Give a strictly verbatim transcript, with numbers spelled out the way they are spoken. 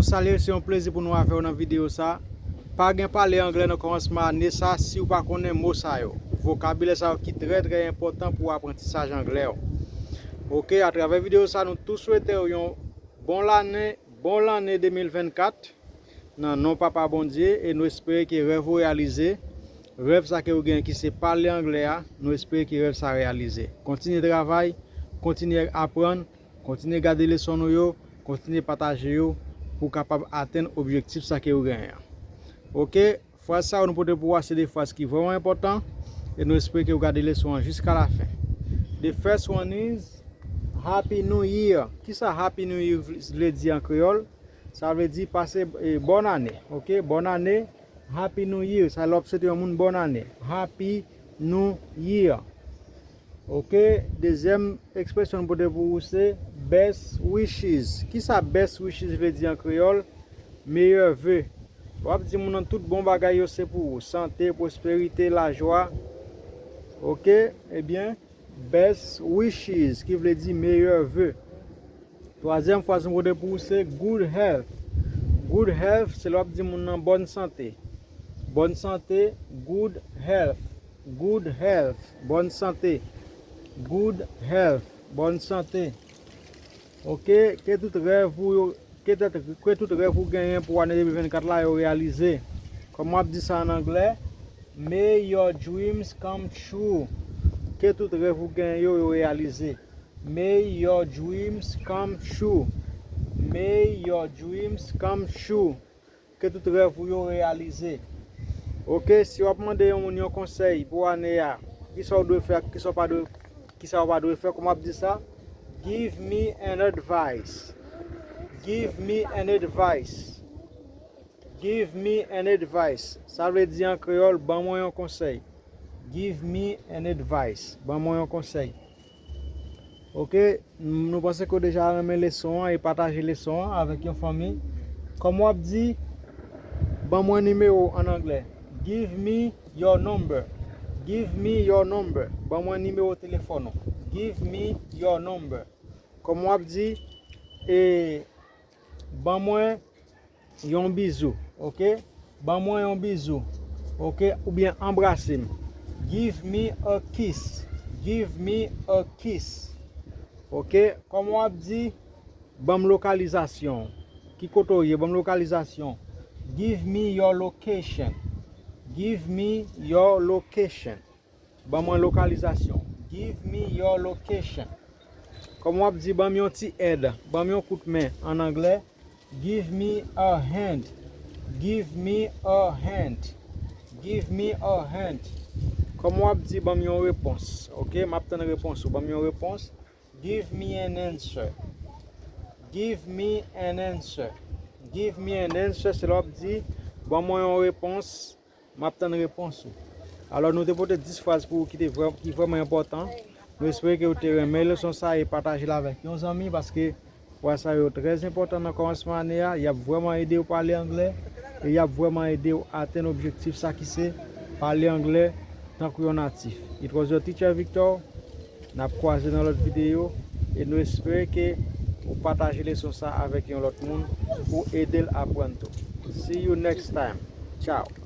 Salye, se yon plezi pou nou avè w nan videyo sa. Pa gen pale anglè nan kòmansman ane sa si w pa konnen mo sa yo. Vokabilè sa yo ki trè, trè enpòtan pou aprantisaj anglè w. Oke, atravè videyo sa, nou tou swete w yon bon lannen, bon lannen de mil vennkat, nan non Papa Bondye, e nou espere ke rèv ou reyalize. Rèv sa ke ou gen ki se pale anglè a, nou espere ke rèv sa reyalize. Kontinye travay, kontinye aprann, kontinye gade leson nou yo, kontinye pataje yo pou w kapab atenn objektif sa ke ou genyen an. Oke, fraz sa yo nou pote pou ou a se de fraz ki vrèman enpòtan, e nou espere ke ou gade leson an jiska lafen. The first one is Happy New Year. Kisa Happy New Year vle di an kreyòl? Sa vle di pase, eh, bòn ane, oke? Bòn ane, Happy New Year. Sa lè w ap swete yon moun bòn ane. Happy New Year. Oke, dezyèm ekspresyon nou pote pou ou se best wishes. Kisa best wishes vle di an kreyòl? Meyè ve. W ap di moun nan tout bon bagay yo se pou ou. Sante, pwosperite, lajwa. Oke, ebyen, best wishes, ki vle di meyè ve. Twazyèm fraz nou pote pou ou se good health. Good health, se lè w ap di moun nan bòn sante. Bòn sante, good health. Good health, bòn sante. Good health, bòn sante. Oke, ke tout rèv ou yo, ke, ke tout rèv ou genyen pou ane de mil vennkat la yo reyalize. Kòman w ap di sa an anglè? May your dreams come true. Ke tout rèv ou genyen yo, yo reyalize. May your dreams come true. May your dreams come true. Ke tout rèv ou yo reyalize. Oke, si w ap mande yon moun yon konsèy pou ane a, kisa w dwe fè ak kisa w pa dwe, kisa w pa dwe fè, kòman w ap di sa? Give me an advice. Give me an advice. Give me an advice. Sa vle di an kreyòl, ban mwen yon konsèy. Give me an advice. Ban mwen yon konsèy. Oke, nou panse ke w deja renmen leson an e pataje leson an avèk yon fanmi. Kòman w ap di, ban mwen nimewo w an anglè? Give me your number. Give me your number. Ban mwen nimewo telefòn ou. Give me your number. Kòman w ap di, e, ban mwen yon bizou, oke? Ban mwen yon bizou, oke? Oubyen anbrase m. Give me a kiss. Give me a kiss. Oke? Kòman w ap di, ban m lokalizasyon w? Ki kote w ye? Ban m lokalizasyon w. Give me your location. Give me your location. Ban mwen lokalizasyon. Give me your location. Kòman w ap di ban m yon ti èd, ban m yon kout men an anglè? Give me a hand. Give me a hand. Give me a hand. Kòman w ap di ban m yon repons? Oke, m ap tann repons ou. Ban m yon repons. Give me an answer. Give me an answer. Give me an answer, se lè w ap di ban mwen yon repons. M ap tann repons ou. Alò, nou te pote dis fraz pou ou ki te vrè, ki vrèman enpòtan. Nou espere ke ou te renmen leson sa e pataje l avèk yon zanmi, paske fraz sa yo trè enpòtan nan kòmansman ane a. Y ap vrèman ede w pale anglè e y ap vrèman ede w atenn objektif sa ki se pale anglè tankou yon natif. It was your teacher Victor. N ap kwaze nan lòt videyo e nou espere ke ou pataje leson sa avèk yon lòt moun pou ede l aprann tou. See you next time. Ciao.